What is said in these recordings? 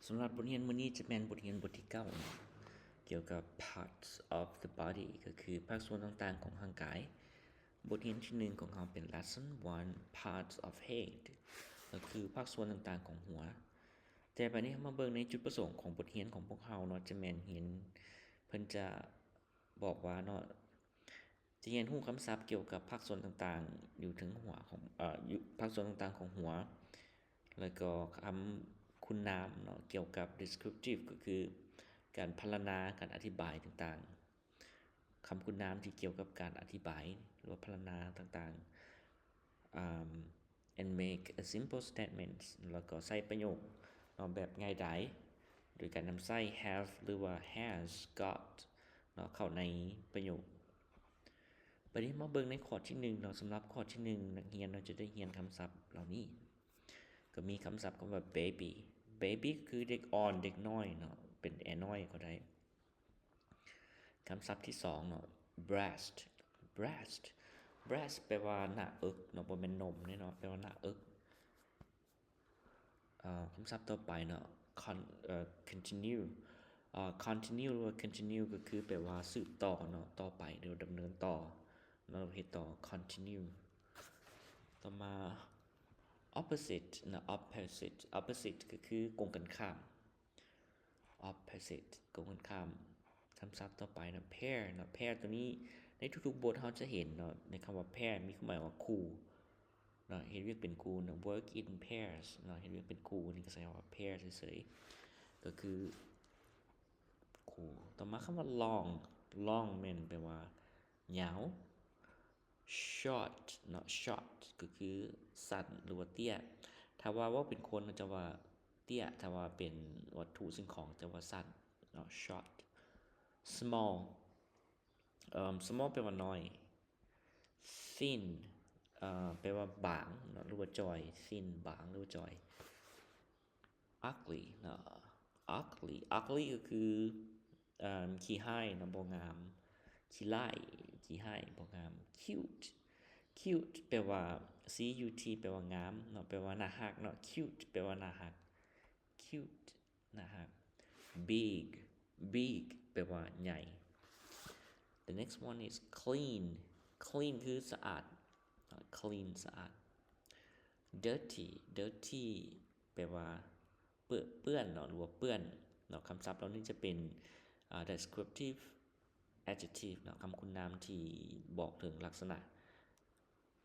ສຳລັບບົດຮຽນມື້ນີ້ຈະແມ່ນບົດຮຽນບົດທີເກົ້າ ກ່ຽວກັບ parts of the body ກໍຄືພາກສ່ວນຕ່າງໆຂອງຮ່າງກາຍ. ບົດຮຽນທີໜຶ່ງຂອງເຮົາເປັນ lesson one, parts of head ກໍຄືພາກສ່ວນຕ່າງໆຂອງຫົວ. ແຕ່ບາດນີ້ເຮົາມາເບິ່ງໃນຈຸດປະສົງຂອງບົດຮຽນຂອງພວກເຮົາເນາະ ຈະແມ່ນຮຽນ ເພິ່ນຈະບອກວ່າເນາະ ຈະຮຽນຮູ້ຄຳສັບກ່ຽວກັບພາກສ່ວນຕ່າງໆຢູ່ເທິງຫົວຂອງ ເອີ ຢູ່ພາກສ່ວນຕ່າງໆຂອງຫົວ ແລ້ວກໍຄຳຄຸນນາມເນາະ ກ່ຽວກັບ descriptive ກໍຄືການພັນລະນາ ການອະທິບາຍຕ່າງໆ ຄຳຄຸນນາມທີ່ກ່ຽວກັບການອະທິບາຍ ຫຼືວ່າພັນລະນາຕ່າງໆ ອາ and make a simple statement ແລ້ວກໍໃຊ້ປະໂຫຍກເນາະ ແບບງ່າຍດາຍ ໂດຍການນຳໃຊ້ have ຫຼືວ່າ has, got ເນາະ ເຂົ້າໃນປະໂຫຍກ. ບາດນີ້ມາເບິ່ງໃນຂໍ້ທີໜຶ່ງເນາະ. ສຳລັບຂໍ້ທີໜຶ່ງ ນັກຮຽນເນາະຈະໄດ້ຮຽນຄຳສັບເຫຼົ່ານີ້ ກໍມີຄຳສັບຄຳວ່າ baby. baby ກໍຄືເດັກອ່ອນ ເດັກນ້ອຍເນາະ ເປັນແອນ້ອຍກໍໄດ້. ຄຳສັບທີສອງເນາະ breast. breast breast ແປວ່າໜ້າເອິກເນາະ ບໍ່ແມ່ນນົມເດ້ເນາະ ແປວ່າໜ້າເອິກ. ເອີ ຄຳສັບຕໍ່ໄປເນາະ con ເອີ continue. ເອີ continue ຫຼືວ່າ continue ກໍຄືແປວ່າສືບຕໍ່ເນາະ ຕໍ່ໄປ ຫຼືວ່າດຳເນີນຕໍ່ເນາະ ເຮັດຕໍ່ continue. ຕໍ່ມາ opposite ເນາະ opposite. opposite ກໍຄືກົງກັນຂ້າມ. opposite ກົງກັນຂ້າມ. ຄຳສັບຕໍ່ໄປເນາະ pair ເນາະ pair ຕົວນີ້ໃນທຸກໆບົດເຮົາຈະເຫັນເນາະ ໃນຄຳວ່າ pair ມີຄວາມໝາຍວ່າຄູ່ເນາະ ເຮັດວຽກເປັນຄູ່ເນາະ work in pairs ເນາະ ເຮັດວຽກເປັນຄູ່. ນີ້ກໍໃຊ້ຄຳວ່າ pair ເສີຍໆ ກໍຄືຄູ່. ຕໍ່ມາຄຳວ່າ long. long ແມ່ນແປວ່າຍາວ. short ເນາະ short ກໍຄືສັ້ນ ຫຼືວ່າເຕ້ຍ. ຖ້າວ່າເວົ້າເປັນຄົນເຮົາຈະວ່າເຕ້ຍ ຖ້າວ່າເປັນວັດຖຸສິ່ງຂອງຈະວ່າສັ້ນເນາະ short. small ເອີ small ແປວ່ານ້ອຍ. thin ເອີ ແປວ່າບາງເນາະ ຫຼືວ່າຈ່ອຍ thin ບາງ ຫຼືວ່າຈ່ອຍ. ugly ເນາະ ugly ugly ກໍຄື ເອີ ຂີ້ຮ້າຍເນາະ ບໍ່ງາມ ຂີ້ຮ້າຍ ຂີ້ຮ້າຍ ບໍ່ງາມ. cute cute ແປວ່າ c u t ແປວ່າງາມເນາະ ແປວ່າໜ້າຮັກເນາະ cute ແປວ່າໜ້າຮັກ cute ໜ້າຮັກ. big big ແປວ່າໃຫຍ່. the next one is clean clean ຄືສະອາດ clean ສະອາດ. dirty dirty ແປວ່າເປື້ອນເນາະ ຫຼືວ່າເປື້ອນເນາະ. ຄຳສັບເຫຼົ່ານີ້ຈະເປັນ ເອີ descriptive adjective ເນາະ ຄຳຄຸນນາມທີ່ບອກເຖິງລັກສະນະ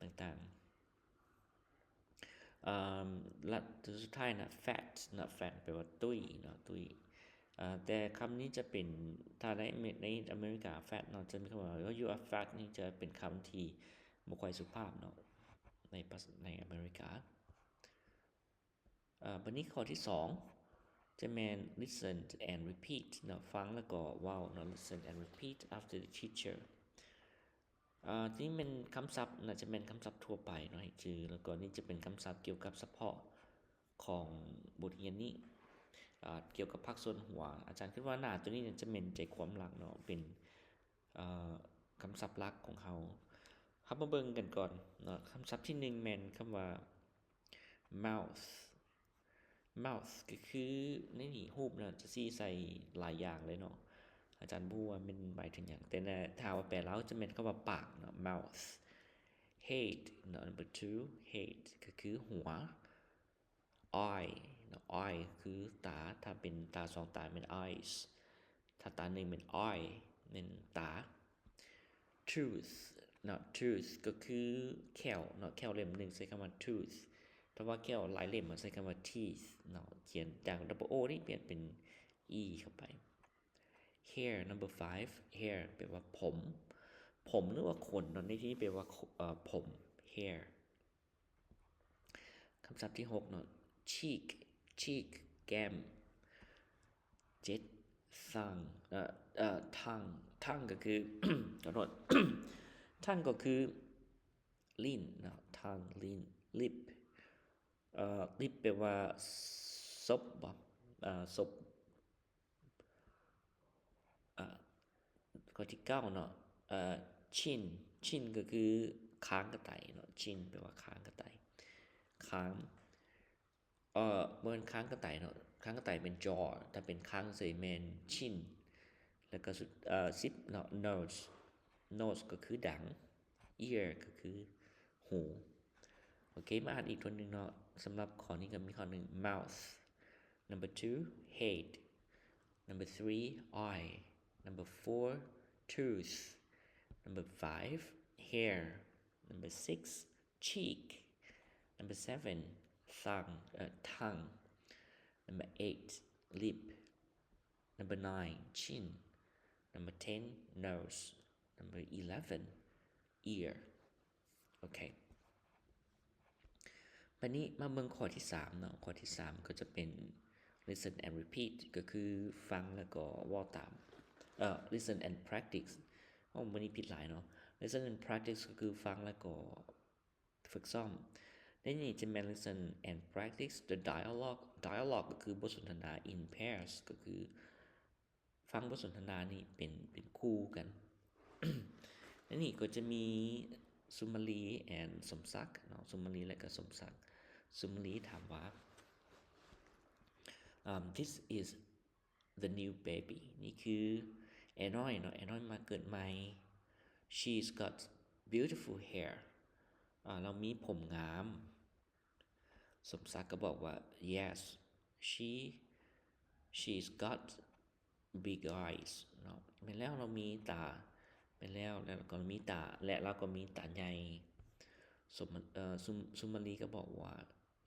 ຕ່າງໆ. ເອີ ແລະ ຕົວສຸດທ້າຍນະ fat ນະ fat ແປວ່າຕຸ້ຍເນາະ ຕຸ້ຍ. ເອີ ແຕ່ຄຳນີ້ຈະເປັນ ຖ້າໃນ ໃນອາເມລິກາ fat ເນາະ ຈະມີຄຳວ່າ oh you are fat ນີ້ຈະເປັນຄຳທີ່ບໍ່ຄ່ອຍສຸພາບເນາະ ໃນ ໃນອາເມລິກາ. ເອີ ບັດນີ້ຂໍ້ທີສອງຈະແມ່ນ listen and repeat ເນາະ ຟັງແລ້ວກໍເວົ້າເນາະ listen and repeat after the teacher. ເອີ ນີ້ແມ່ນຄຳສັບ ໜ້າຈະແມ່ນຄຳສັບທົ່ວໄປເນາະ ໃຫ້ຈື່ ແລ້ວກໍນີ້ຈະເປັນຄຳສັບກ່ຽວກັບສະເພາະຂອງບົດຮຽນນີ້ ເອີ ກ່ຽວກັບພາກສ່ວນຫົວ. ອາຈານຄິດວ່າໜ້າຕົວນີ້ໜ້າຈະແມ່ນໃຈຄວາມຫຼັກເນາະ ເປັນ ເອີ ຄຳສັບຫຼັກຂອງເຮົາ. ເຮົາມາເບິ່ງກັນກ່ອນເນາະ. ຄຳສັບທີໜຶ່ງແມ່ນຄຳວ່າ mouth mouth ກໍຄືໃນນີ້ຮູບນະຈະຊີ້ໃສ່ຫຼາຍຢ່າງເລີຍເນາະ. ອາຈານບໍ່ຮູ້ວ່າແມ່ນໝາຍເຖິງຫຍັງ ແຕ່ຖ້າວ່າແປລາວຈະແມ່ນຄຳວ່າປາກເນາະ mouth. head ເນາະ number two head ກໍຄືຫົວ. eye ເນາະ eye ຄືຕາ ຖ້າເປັນຕາສອງຕາແມ່ນ eyes ຖ້າຕາໜຶ່ງແມ່ນ eye ແມ່ນຕາ. tooth ເນາະ tooth ກໍຄືແຂ້ວເນາະ ແຂ້ວເຫຼັ້ມໜຶ່ງໃຊ້ຄຳວ່າ tooth. ຖ້າວ່າແຂ້ວຫຼາຍເຫຼັ້ມໃຊ້ຄຳວ່າ teeth ເນາະ ຂຽນຈາກ double o ນີ້ປ່ຽນເປັນ e ເຂົ້າໄປ. hair number five hair ແປວ່າຜົມ ຜົມ ຫຼືວ່າຂົນເນາະ ໃນທີ່ນີ້ແປວ່າ ເອີ ຜົມ hair. ຄຳສັບທີຫົກເນາະ cheek cheek ແກ້ມ. ເຈັດ tongue ເອີ ເອີ tongue tongue ກໍຄື ຂໍໂທດ tongue ກໍຄື ລີ້ນເນາະ tongue ລີ້ນ. lip ເອີ lip ແປວ່າສົບບໍ ເອີ ສົບ. ເອີ ຂໍ້ທີເກົ້າເນາະ ເອີ chin chin ກໍຄືຄາງກະໄຕເນາະ chin ແປວ່າຄາງກະໄຕ ຄາງ ເອີ ບໍ່ແມ່ນຄາງກະໄຕເນາະ ຂ້າງໃຕ້ເປັນ jaw ຖ້າເປັນຂ້າງເສຍແມ່ນ chin ແລ້ວກໍສຸດ ເອີ ສິບເນາະ nose nose ກໍຄືດັງ ear ກໍຄືຫູ. ໂອເຄ ມາອ່ານອີກຕົວໜຶ່ງເນາະ. ສຳລັບຂໍ້ນີ້ກໍມີຂໍ້ໜຶ່ງ mouth, number two head, number three eye, number four tooth, number five hair, number six cheek, number seven thong- ເອີ tongue, number eight lip, number nine chin, number ten nose, number eleven ear. ໂອເຄ ບາດນີ້ມາເບິ່ງຂໍ້ທີສາມເນາະ. ຂໍ້ທີສາມກໍຈະເປັນ listen and repeat ກໍຄືຟັງແລ້ວກໍເວົ້າຕາມ ເອີ listen and practice ເວົ້າມື້ນີ້ຜິດຫຼາຍເນາະ. Listen and practice ກໍຄືຟັງແລ້ວກໍ ຝຶກຊ້ອມ. ໃນນີ້ຈະແມ່ນ listen and practice the dialogue. Dialogue ກໍຄືບົດສົນທະນາ in pairs ກໍຄືຟັງບົດສົນທະນານີ້ເປັນ ເປັນຄູ່ກັນ. ໃນນີ້ກໍຈະມີສຸມມາລີ and ສົມສັກເນາະ, ສຸມມາລີ ແລະ ກໍສົມສັກ. ສຸມມາລີຖາມວ່າ um, this is the new baby ນີ້ຄືແອນ້ອຍເນາະ, ແອນ້ອຍມາເກີດໃໝ່. She's got beautiful hair. ອາ ລາວມີຜົມງາມ. ສົມສັກກໍບອກວ່າ yes, she she's got big eyes ເນາະ, ແມ່ນແລ້ວ ລາວມີຕາ. ແມ່ນແລ້ວ ແລ້ວກໍມີຕາ ແລະ ລາວກໍມີຕາໃຫຍ່. ສົມ ເອີ ສຸມ ສຸມມາລີກໍບອກວ່າ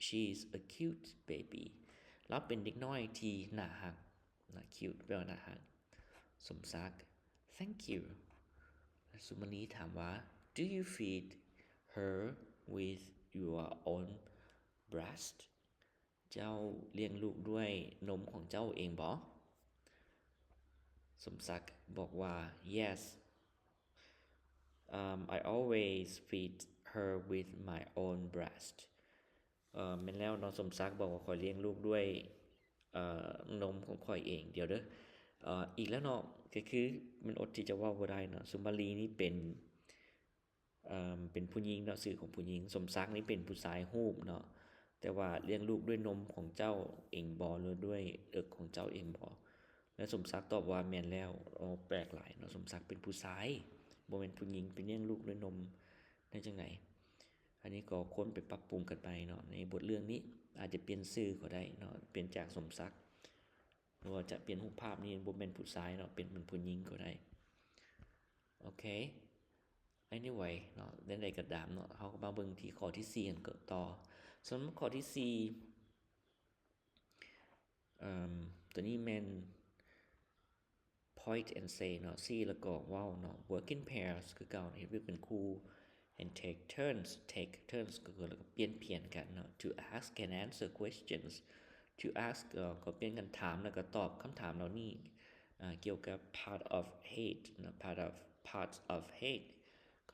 she's a cute baby. ລາວເປັນເດັກນ້ອຍທີ່ໜ້າຮັກນະ, cute ແປວ່າໜ້າຮັກ. ສົມສັກ thank you. ສຸມມາລີຖາມວ່າ do you feed her with your own breast? ເຈົ້າລ້ຽງລູກດ້ວຍນົມຂອງເຈົ້າເອງບໍ? ສົມສັກບອກວ່າ yes, um, I always feed her with my own breast. ເອີ ແມ່ນແລ້ວເນາະ, ສົມສັກບອກວ່າຂ້ອຍລ້ຽງລູກດ້ວຍ ເອີ ນົມຂອງຂ້ອຍເອງ. ດຽວເດີ ເອີ ອີກແລ້ວເນາະ, ກໍຄືມັນອົດທີ່ຈະເວົ້າບໍ່ໄດ້ເນາະ. ສຸມມາລີນີ້ເປັນ ເອີ ເປັນຜູ້ຍິງເນາະ, ຊື່ຂອງຜູ້ຍິງ. ສົມສັກນີ້ເປັນຜູ້ຊາຍຮູບເນາະ, ແຕ່ວ່າລ້ຽງລູກດ້ວຍນົມຂອງເຈົ້າເອງບໍ ຫຼືດ້ວຍເອິກຂອງເຈົ້າເອງບໍ? ແລະ ສົມສັກຕອບວ່າ ແມ່ນແລ້ວ. ໂອ້ ແປກຫຼາຍເນາະ, ສົມສັກເປັນຜູ້ຊາຍ ບໍ່ແມ່ນຜູ້ຍິງ ໄປລ້ຽງລູກດ້ວຍນົມໄດ້ຈັ່ງໃດ? ອັນນີ້ກໍຄວນໄປປັບປຸງກັນໃໝ່ເນາະ, ໃນບົດເລື່ອງນີ້ອາດຈະປ່ຽນຊື່ກໍໄດ້ເນາະ, ປ່ຽນຈາກສົມສັກ ຫຼືວ່າຈະປ່ຽນຮູບພາບນີ້ ບໍ່ແມ່ນຜູ້ຊາຍເນາະ, ເປັນ ເປັນຜູ້ຍິງກໍໄດ້. ໂອເຄ anyway ເນາະ, ໃດໆກໍຕາມເນາະ, ເຮົາກໍມາເບິ່ງທີ່ຂໍ້ທີສີ່ກັນຕໍ່. ສຳລັບຂໍ້ທີສີ່ ເອີ ຕົວນີ້ແມ່ນ point and say ເນາະ, ຊີ້ແລ້ວກໍເວົ້າເນາະ. Work in pairs ຄືເກົ່າ, ເຮັດວຽກເປັນຄູ່ and take turns. Take turns ກໍຄື ແລ້ວກໍປ່ຽນຜຽນກັນເນາະ to ask and answer questions. To ask ກໍປ່ຽນກັນຖາມ ແລ້ວກໍຕອບຄຳຖາມເຫຼົ່ານີ້ ອາ ກ່ຽວກັບ part of head ເນາະ, part of, parts of head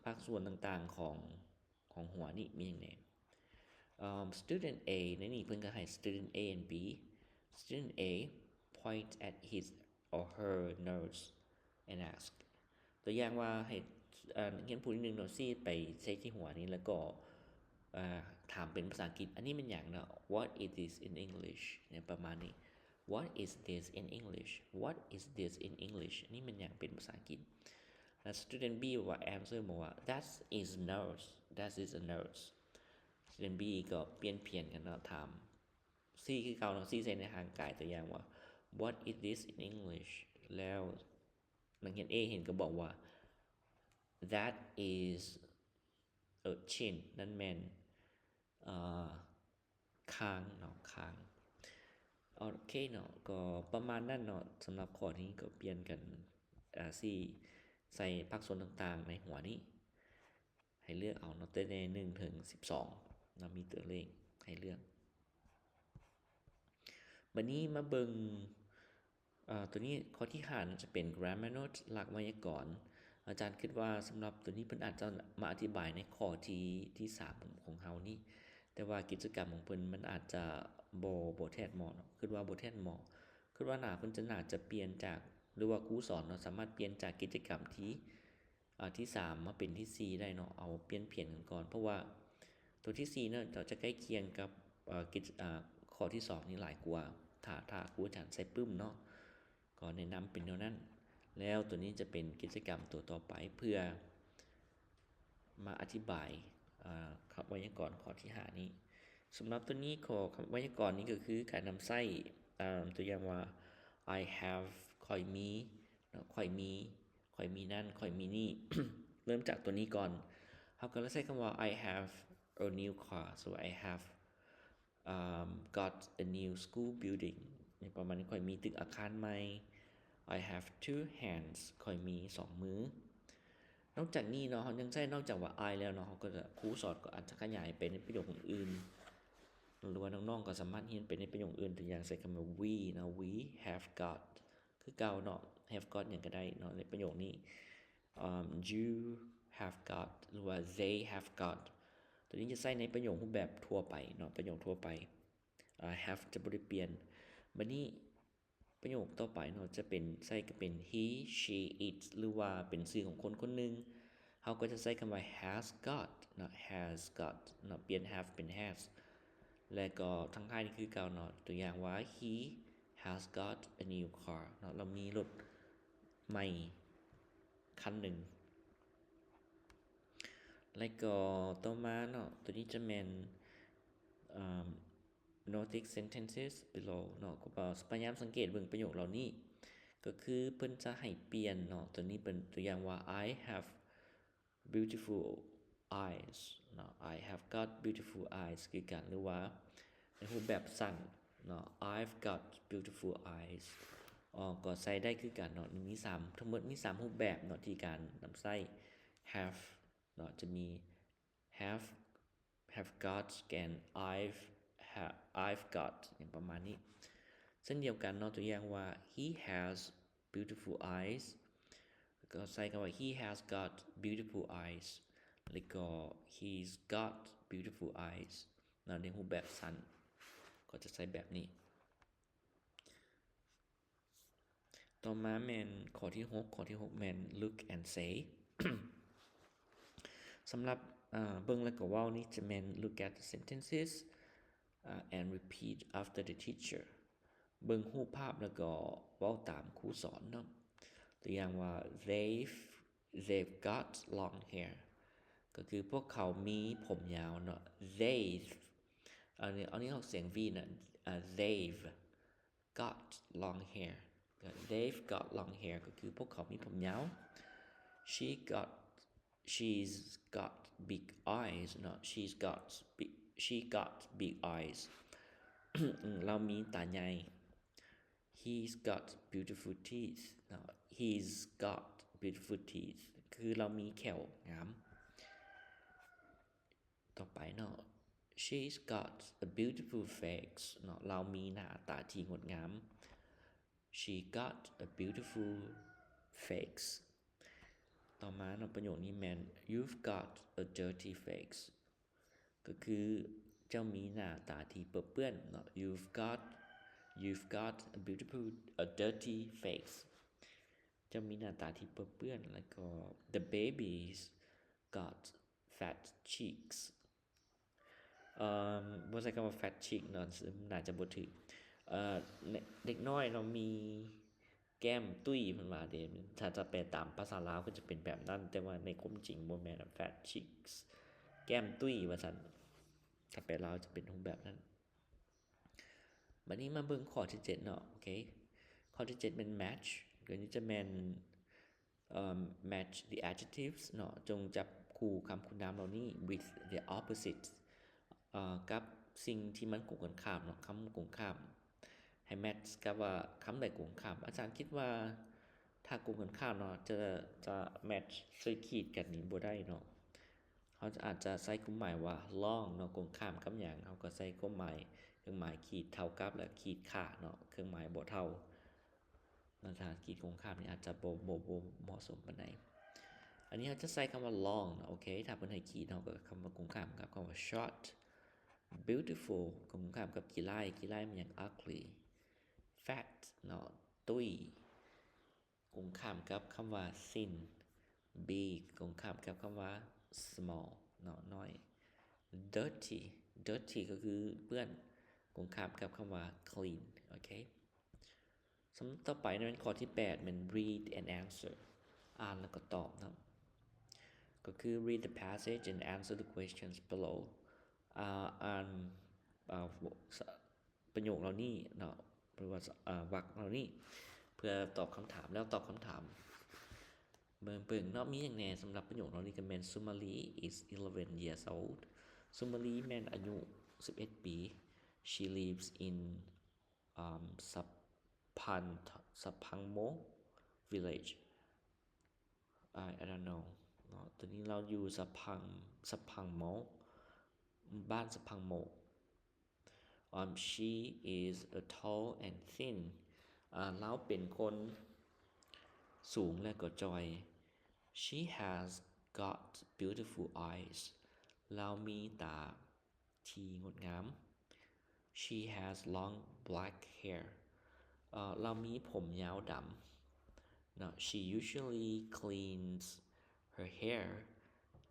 ພາກສ່ວນຕ່າງໆຂອງ ຂອງຫົວນີ້ມີຫຍັງແດ່? ເອີ student A ໃນນີ້ເພິ່ນກໍໃຫ້ student A and B. Student A point at his or her nose and ask. ຕົວຢ່າງວ່າໃຫ້ ເອີ ນັກຮຽນຜູ້ໜຶ່ງເນາະ ຊີ້ໄປໃສ່ທີ່ຫົວນີ້ ແລ້ວກໍ ເອີ ຖາມເປັນພາສາອັງກິດ ອັນນີ້ແມ່ນຫຍັງເນາະ? What is this in English? ເນຍ ປະມານນີ້. What is this in English? What is this in English? ອັນນີ້ແມ່ນຫຍັງເປັນພາສາອັງກິດ? ແລ້ວ student B ວ່າ answer ບອກວ່າ That is nose. That is a nose. Student B ກໍປ່ຽນຜຽນກັນເນາະ ຖາມ ຊີ້ຄືເກົ່າເນາະ, ຊີ້ໃສ່ໃນຮ່າງກາຍ. ຕົວຢ່າງວ່າ What is this in English? ແລ້ວນັກຮຽນ A ເຫັນກໍບອກວ່າ That is a chin. ນັ້ນແມ່ນ ເອີ ຄາງເນາະ, ຄາງ. ໂອເຄເນາະ, ກໍປະມານນັ້ນເນາະ. ສຳລັບຂໍ້ນີ້ກໍປ່ຽນກັນ ອາ ຊີ້ໃສ່ພາກສ່ວນຕ່າງໆໃນຫົວນີ້ ໃຫ້ເລືອກເອົາເນາະ, ແຕ່ໃນໜຶ່ງເຖິງສິບສອງເນາະ, ມີຕົວເລກໃຫ້ເລືອກ. ບັດນີ້ມາເບິ່ງ ເອີ ຕົວນີ້ຂໍ້ທີຫ້າ ຈະເປັນ grammar note ຫຼັກໄວຍາກອນ. ອາຈານຄິດວ່າສຳລັບຕົວນີ້ເພິ່ນອາດຈະມາອະທິບາຍໃນຂໍ້ທີ ທີສາມຂອງເຮົານີ້, ແຕ່ວ່າກິດຈະກຳຂອງເພິ່ນມັນອາດຈະບໍ່ ບໍ່ແທດເໝາະເນາະ, ຄິດວ່າບໍ່ແທດເໝາະ. ຄິດວ່າໜ້າເພິ່ນຈະ ໜ້າຈະປ່ຽນຈາກ ຫຼືວ່າຄູສອນເນາະ ສາມາດປ່ຽນຈາກກິດຈະກຳທີ ອາ ທີສາມມາເປັນທີສີ່ໄດ້ເນາະ, ເອົາປ່ຽນຜຽນກັນກ່ອນ ເພາະວ່າຕົວທີສີ່ເນາະ ຈະ ຈະໃກ້ຄຽງກັບ ເອີ ກິດ ອາ ຂໍ້ທີສອງນີ້ຫຼາຍກວ່າ. ຖ ຖ້າ ຖ້າຄູອາຈານໃສ່ປຶ້ມເນາະ ກໍແນະນຳເປັນແນວນັ້ນ. ແລ້ວໂຕນີ້ຈະເປັນກິດຈະກຳຕົວຕໍ່ໄປ ເພື່ອມາອະທິບາຍ ເອີ ຄຳໄວຍາກອນຂໍ້ທີຫ້ານີ້. ສຳລັບໂຕນີ້ ຂໍ້ຄຳໄວຍາກອນນີ້ກໍຄືການນຳໃຊ້ ເອີ ຕົວຢ່າງວ່າ I have ຂ້ອຍມີເນາະ ຂ້ອຍມີ ຂ້ອຍມີນັ້ນ ຂ້ອຍມີນີ້. ເລີ່ມຈາກໂຕນີ້ກ່ອນ ເຮົາກໍເລີຍໃຊ້ຄຳວ່າ I have a new car. So I have, um, got a new school building ປະມານນີ້ ຂ້ອຍມີຕຶກອາຄານໃໝ່. I have two hands ຂ້ອຍມີສອງມື. ນອກຈາກນີ້ເນາະ ເຮົາຍັງໃຊ້ ນອກຈາກວ່າ I ແລ້ວເນາະ ເຮົາກໍຈະ ຄູສອນກໍອາດຈະຂະຫຍາຍໄປໃນປະໂຫຍກອື່ນໆ ຫຼືວ່ານ້ອງໆກໍສາມາດຮຽນໄປໃນປະໂຫຍກອື່ນ ຕົວຢ່າງໃຊ້ຄຳວ່າ we ເນາະ we have got ຄືເກົ່າເນາະ have got ຫຍັງກໍໄດ້ເນາະ ໃນປະໂຫຍກນີ້. Um, you have got ຫຼືວ່າ they have got ໂຕນີ້ຈະໃຊ້ໃນປະໂຫຍກຮູບແບບທົ່ວໄປເນາະ ປະໂຫຍກທົ່ວໄປ. ອາ have ຈະບໍ່ໄດ້ປ່ຽນ. ບັດນີ້ປະໂຫຍກຕໍ່ໄປເນາະ ຈະເປັນ ໃຊ້ກໍເປັນ he, she, it ຫຼືວ່າເປັນຊື່ຂອງຄົນຄົນໜຶ່ງ ເຮົາກໍຈະໃຊ້ຄຳວ່າ has got ເນາະ has got ເນາະ ປ່ຽນ have ເປັນ has ແລະກໍທັງທ້າຍນີ້ຄືເກົ່າເນາະ. ຕົວຢ່າງວ່າ he has got a new car ເນາະ ລາວມີລົດໃໝ່ຄັນໜຶ່ງ. ແລະກໍຕໍ່ມາເນາະ ໂຕນີ້ຈະແມ່ນ ເອີ notice sentences below ເນາະ ກໍພະຍາຍາມສັງເກດເບິ່ງປະໂຫຍກເຫຼົ່ານີ້ ກໍຄືເພິ່ນຈະໃຫ້ປ່ຽນເນາະ. ໂຕນີ້ເປັນຕົວຢ່າງວ່າ I have beautiful eyes ເນາະ I have got beautiful eyes ຄືກັນ ຫຼືວ່າໃນຮູບແບບສັ້ນເນາະ I've got beautiful eyes ກໍໃຊ້ໄດ້ຄືກັນເນາະ. ມີສາມ ທັງໝົດມີສາມຮູບແບບເນາະ ທີ່ການນຳໃຊ້ have ເນາະ ຈະມີ have have got ແລະ I've ha- I've got ຫຍັງປະມານນີ້. ເຊັ່ນດຽວກັນເນາະ ຕົວຢ່າງວ່າ he has beautiful eyes ກໍໃຊ້ຄຳວ່າ he has got beautiful eyes ແລ້ວກໍ he's got beautiful eyes ເນາະ ໃນຮູບແບບສັ້ນ ກໍຈະໃຊ້ແບບນີ້. ຕໍ່ມາແມ່ນຂໍ້ທີຫົກ ຂໍ້ທີຫົກແມ່ນ look and say ສຳລັບ ເອີ ເບິ່ງແລ້ວກໍເວົ້ານີ້ຈະແມ່ນ look at the sentences, uh, and repeat after the teacher ເບິ່ງຮູບພາບແລ້ວກໍເວົ້າຕາມຄູສອນເນາະ. ຕົວຢ່າງວ່າ they've they've got long hair ກໍຄືພວກເຂົາມີຜົມຍາວເນາະ. They've ອັນນີ້ ອັນນີ້ອອກສຽງ V ນະ they've got long hair. They've got long hair ກໍຄືພວກເຂົາມີຜົມຍາວ. She got she's got big eyes ເນາະ she's got big she got big eyes ລາວມີຕາໃຫຍ່. He's got beautiful teeth ເນາະ he's got beautiful teeth ຄືລາວມີແຂ້ວງາມ. ຕໍ່ໄປເນາະ she's got a beautiful face ເນາະ ລາວມີໜ້າຕາທີ່ງົດງາມ. She got a beautiful face. ຕໍ່ມາເນາະ ປະໂຫຍກນີ້ແມ່ນ you've got a dirty face ກໍຄືເຈົ້າມີໜ້າຕາທີ່ເປິເປື້ອນເນາະ. You've got you've got a beautiful a dirty face. ເຈົ້າມີໜ້າຕາທີ່ເປິເປື້ອນ. ແລ້ວກໍ the baby's got fat cheeks. ເອີ ບໍ່ໃຊ້ຄຳວ່າ fat cheek ເນາະ ໜ້າຈະບໍ່ຖືກ. ເອີ ເດັກນ້ອຍເນາະ ມີແກ້ມຕຸ້ຍ ເພິ່ນວ່າເດ້. ຖ້າຈະແປຕາມພາສາລາວກໍຈະເປັນແບບນັ້ນ ແຕ່ວ່າໃນຄວາມຈິງບໍ່ແມ່ນ fat cheeks ແກ້ມຕຸ້ຍວ່າຊັ້ນ. ຖ້າແປລາວຈະເປັນຮູບແບບນັ້ນ. ບັດນີ້ມາເບິ່ງຂໍ້ທີເຈັດເນາະ. ໂອເຄ ຂໍ້ທີເຈັດແມ່ນ match ກໍນີ້ຈະແມ່ນ ເອີ match the adjectives ເນາະ ຈົ່ງຈັບຄູ່ຄຳຄຸນນາມເຫຼົ່ານີ້ with the opposite ເອີ ກັບສິ່ງທີ່ມັນກົງກັນຂ້າມເນາະ ຄຳກົງຂ້າມ ໃຫ້ match ກັບວ່າຄຳໃດກົງຂ້າມ. ອາຈານຄິດວ່າຖ້າກົງກັນຂ້າມເນາະ ຈະ ຈະ match ໃສ່ຂີດກັນນີ້ບໍ່ໄດ້ເນາະ. ເຮົາອາດຈະໃຊ້ຄວາມໝາຍວ່າ long ເນາະ ກົງຂ້າມກັບຫຍັງ ເຮົາກໍໃສ່ຄວາມໝາຍ ເຄື່ອງໝາຍຂີດເທົ່າກັບ ແລະ ຂີດຂາດເນາະ ເຄື່ອງໝາຍບໍ່ເທົ່າ. ແລະ ຖ້າຂີດກົງຂ້າມນີ້ອາດຈະບໍ່ ບໍ່ ບໍ່ເໝາະສົມປານໃດ. ອັນນີ້ເຮົາຈະໃຊ້ຄຳວ່າ long ເນາະ. ໂອເຄ ຖ້າເພິ່ນໃຫ້ຂີດ ເຮົາກໍຄຳວ່າກົງຂ້າມກັບຄຳວ່າ short. Beautiful ກົງຂ້າມກັບຂີ້ຮ້າຍ ຂີ້ຮ້າຍແມ່ນຫຍັງ? Ugly. Fat ເນາະ ຕຸ້ຍ ກົງຂ້າມກັບຄຳວ່າ thin. Big ກົງຂ້າມກັບຄຳວ່າ small ເນາະ ນ້ອຍ. Dirty dirty ກໍຄືເປື້ອນ ກົງຂ້າມກັບຄຳວ່າ clean. ໂອເຄ ສຳລັບຕໍ່ໄປແມ່ນຂໍ້ທີແປດ ແມ່ນ read and answer ອ່ານແລ້ວກໍຕອບເນາະ ກໍຄື read the passage and answer the questions below ອ່າ ອ່ານ ອ່າ ປະໂຫຍກເຫຼົ່ານີ້ເນາະ ຫຼືວ່າ ເອີ ວັກເຫຼົ່ານີ້ ເພື່ອຕອບຄຳຖາມ ແລ້ວຕອບຄຳຖາມ. ເບິ່ງ ເບິ່ງເນາະ ມີຫຍັງແດ່ສຳລັບປະໂຫຍກເຫຼົ່ານີ້ ກໍແມ່ນ Sumali is eleven years old. Sumali ແມ່ນອາຍຸສິບເອັດປີ. She lives in ອາ Sapan- Sapangmo village. I I don't know ເນາະ ຕອນນີ້ລາວຢູ່ Sapang- Sapangmo ບ້ານ Sapangmo. Um, she is a tall and thin. ອາ ລາວເປັນຄົນສູງແລະກໍຈ່ອຍ. She has got beautiful eyes. ລາວມີຕາທີ່ງົດງາມ. She has long black hair. ເອີ ລາວມີຜົມຍາວດຳເນາະ. She usually cleans her hair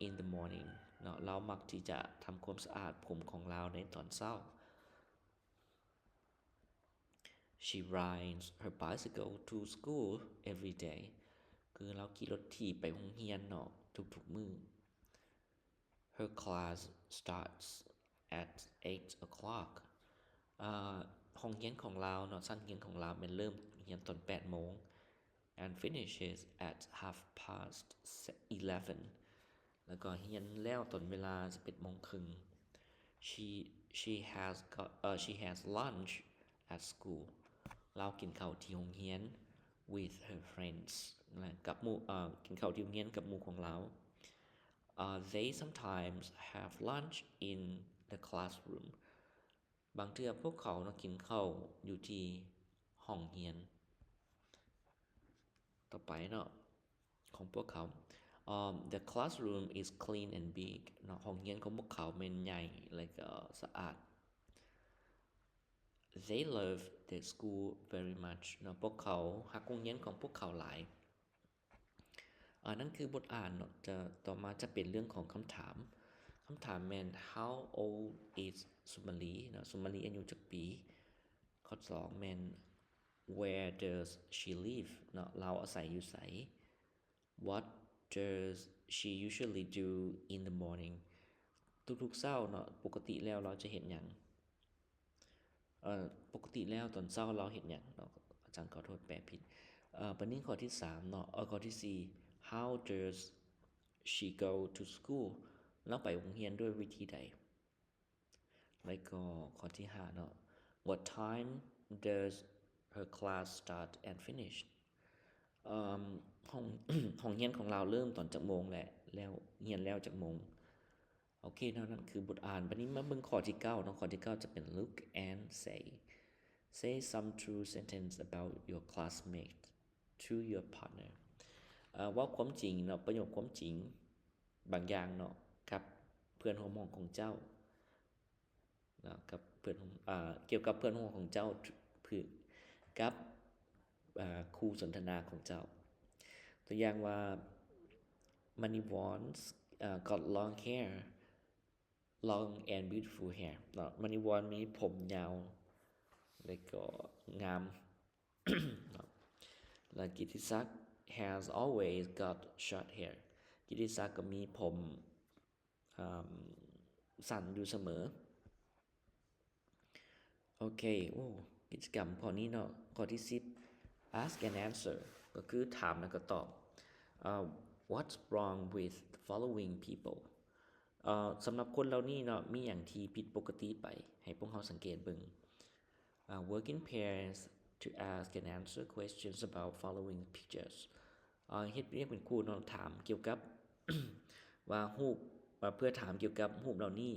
in the morning ເນາະ ລາວມັກທີ່ຈະທຳຄວາມສະອາດຜົມຂອງລາວໃນຕອນເຊົ້າ. She rides her bicycle to school every day. ຄືລາວຂີ່ລົດຖີບໄປໂຮງຮຽນເນາະ ທຸກໆມື້. Her class starts at eight o'clock. ເອີ ຫ້ອງຮຽນຂອງລາວເນາະ ຊັ້ນຮຽນຂອງລາວແມ່ນເລີ່ມຮຽນຕອນແປດໂມງ and finishes at half past eleven. ແລ້ວກໍຮຽນແລ້ວຕອນເວລາສິບເອັດໂມງເຄິ່ງ. She she has got ເອີ she has lunch at school. ລາວກິນເຂົ້າທີ່ໂຮງຮຽນ with her friends ນະ ກັບໝູ່ ເອີ ກິນເຂົ້າທີ່ໂຮງຮຽນກັບໝູ່ຂອງລາວ. Uh, they sometimes have lunch in the classroom. ບາງເທື່ອພວກເຂົາເນາະ ກິນເຂົ້າຢູ່ທີ່ຫ້ອງຮຽນ. ຕໍ່ໄປເນາະ ຂອງພວກເຂົາ um, the classroom is clean and big ເນາະ ຫ້ອງຮຽນຂອງພວກເຂົາແມ່ນໃຫຍ່ ແລະກໍສະອາດ. They love their school very much ເນາະ ພວກເຂົາຮັກໂຮງຮຽນຂອງພວກເຂົາຫຼາຍ. ອາ ນັ້ນຄືບົດອ່ານເນາະ ຈະ ຕໍ່ມາຈະເປັນເລື່ອງຂອງຄຳຖາມ. ຄຳຖາມແມ່ນ How old is Sumali ເນາະ Sumali ອາຍຸຈັກປີ? ຂໍ້ສອງແມ່ນ Where does she live? ເນາະ ລາວອາໄສຢູ່ໃສ? What does she usually do in the morning? ທຸກໆເຊົ້າເນາະ ປົກກະຕິແລ້ວລາວຈະເຮັດຫຍັງ? ເອີ ປົກກະຕິແລ້ວຕອນເຊົ້າລາວເຮັດຫຍັງເນາະ? ອາຈານຂໍໂທດແປຜິດ. ເອີ ບາດນີ້ຂໍ້ທີສາມເນາະ ເອີ ຂໍ້ທີສີ່ How does she go to school? ລາວໄປໂຮງຮຽນດ້ວຍວິທີໃດ? ແລ້ວກໍຂໍ້ທີຫ້າເນາະ What time does her class start and finish? ເອີ ຫ້ອງ ຫ້ອງຮຽນຂອງລາວເລີ່ມຕອນຈັກໂມງ ແລະ ແລ້ວ ຮຽນແລ້ວຈັກໂມງ? ໂອເຄເນາະ ນັ້ນຄືບົດອ່ານ. ບາດນີ້ມາເບິ່ງຂໍ້ທີເກົ້າເນາະ ຂໍ້ທີເກົ້າຈະເປັນ Look and say. Say some true sentence about your classmate to your partner. ເອີ ເວົ້າຄວາມຈິງເນາະ ປະໂຫຍກຄວາມຈິງບາງຢ່າງເນາະ ກັບເພື່ອນຮ່ວມຫ້ອງຂອງເຈົ້າເນາະ ກັບເພື່ອນ ເອີ ກ່ຽວກັບເພື່ອນຮ່ວມຫ້ອງຂອງເຈົ້າ ເພື່ອ ກັບ ເອີ ຄູ່ສົນທະນາຂອງເຈົ້າ. ຕົວຢ່າງວ່າ Maniwon ເອີ got long hair, long and beautiful hair ເນາະ Maniwon ມີຜົມຍາວ ແລະກໍງາມເນາະ ແລະ Kitisak has always got short hair. Kitisak ກໍມີຜົມ ເອີ ສັ້ນຢູ່ສະເໝີ. ໂອເຄ ໂອ້ ກິດຈະກຳຂໍ້ນີ້ເນາະ ຂໍ້ທີສິບ Ask and answer ກໍຄືຖາມແລ້ວກໍຕອບ. ເອີ What's wrong with the following people? ເອີ ສຳລັບຄົນເຫຼົ່ານີ້ເນາະ ມີຫຍັງທີ່ຜິດປົກກະຕິໄປ? ໃຫ້ພວກເຮົາສັງເກດເບິ່ງ. ເອີ Work in pairs to ask and answer questions about following pictures. ເອີ ເຮັດວຽກເປັນຄູ່ເນາະ ຖາມກ່ຽວກັບ ວ່າຮູບ ວ່າເພື່ອຖາມກ່ຽວກັບຮູບເຫຼົ່ານີ້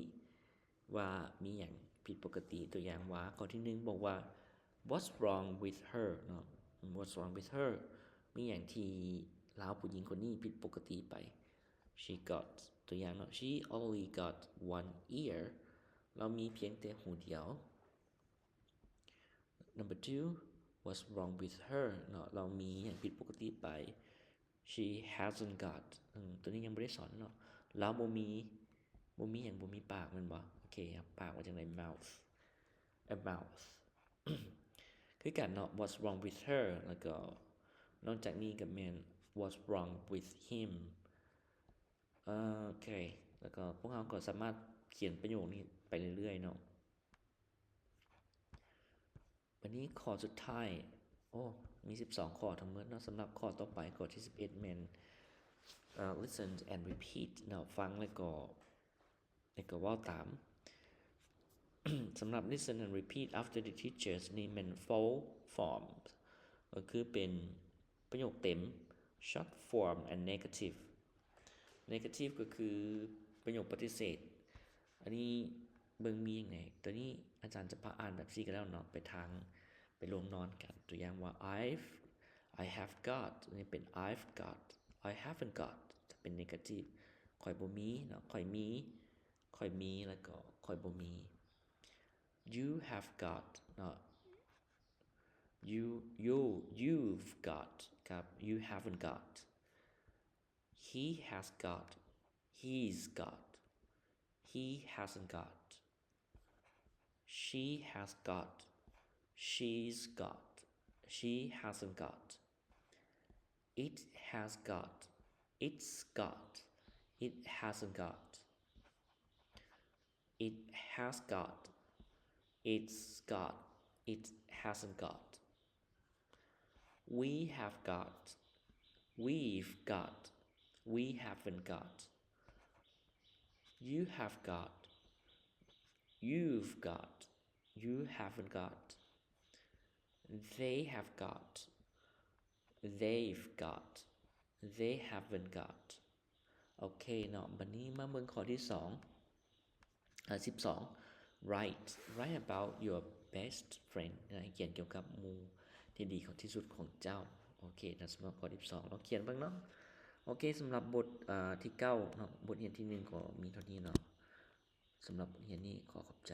ວ່າມີຫຍັງຜິດປົກກະຕິ. ຕົວຢ່າງວ່າ ຂໍ້ທີໜຶ່ງບອກວ່າ What's wrong with her? ເນາະ What's wrong with her? ມີຫຍັງທີ່ລາວຜູ້ຍິງຄົນນີ້ຜິດປົກກະຕິໄປ? She got ຕົວຢ່າງເນາະ She only got one ear. ລາວມີພຽງແຕ່ຫູດຽວ. Number two, what's wrong with her? ເນາະ ລາວມີຫຍັງຜິດປົກກະຕິໄປ? She hasn't got ອືມ ຕົວນີ້ຍັງບໍ່ໄດ້ສອນເນາະ ລາວບໍ່ມີ ບໍ່ມີຫຍັງ ບໍ່ມີປາກແມ່ນບໍ່? ໂອເຄ ປາກວ່າຈັ່ງໃດ? Mouth. A mouth. ຄືກັນເນາະ what's wrong with her ແລ້ວກໍນອກຈາກນີ້ກໍແມ່ນ what's wrong with him ເອີ ໂອເຄ ແລ້ວກໍພວກເຮົາກໍສາມາດຂຽນປະໂຫຍກນີ້ໄປເລື້ອຍໆເນາະ. ບັດນີ້ຂໍ້ສຸດທ້າຍ ໂອ້ ມີສິບສອງຂໍ້ທັງໝົດເນາະ. ສຳລັບຂໍ້ຕໍ່ໄປ ຂໍ້ທີສິບເອັດແມ່ນ ເອີ listen and repeat ເນາະ ຟັງແລ້ວກໍ ແລ້ວກໍເວົ້າຕາມ. ສຳລັບ listen and repeat after the teachers ນີ້ແມ່ນ full form ກໍຄືເປັນປະໂຫຍກເຕັມ short form and negative. Negative ກໍຄືປະໂຫຍກປະຕິເສດ. ອັນນີ້ເບິ່ງມີຫຍັງແດ່? ຕົວນີ້ອາຈານຈະພາອ່ານແບບຊີ້ກໍແລ້ວເນາະ ໄປທາງ ໄປລວມນອນກັນ. ຕົວຢ່າງວ່າ I've I have got ອັນນີ້ເປັນ I've got I haven't got ຈະເປັນ negative ຂ້ອຍບໍ່ມີເນາະ ຂ້ອຍມີ ຂ້ອຍມີ ແລ້ວກໍຂ້ອຍບໍ່ມີ. You have got ເນາະ you you you've got ກັບ you haven't got. He has got He's got He hasn't got She has got She's got She hasn't got It has got It's got It hasn't got It has got It's got It hasn't got We have got We've got We haven't got You have got You've got You haven't got They have got They've got They haven't got ໂອເຄເນາະ ບັດນີ້ມາເບິ່ງຂໍ້ທີສອງ ເອີ ສິບສອງ write write about your best friend ນະ ໃຫ້ຂຽນກ່ຽວກັບໝູ່ທີ່ດີທີ່ສຸດຂອງເຈົ້າ. ໂອເຄນະ ສຳລັບຂໍ້ທີສິບສອງ ລອງຂຽນເບິ່ງເນາະ. ໂອເຄ ສຳລັບບົດ ເອີ ທີເກົ້າເນາະ ບົດຮຽນທີໜຶ່ງກໍມີເທົ່ານີ້ເນາະ. ສຳລັບບົດຮຽນນີ້ຂໍຂອບໃຈ.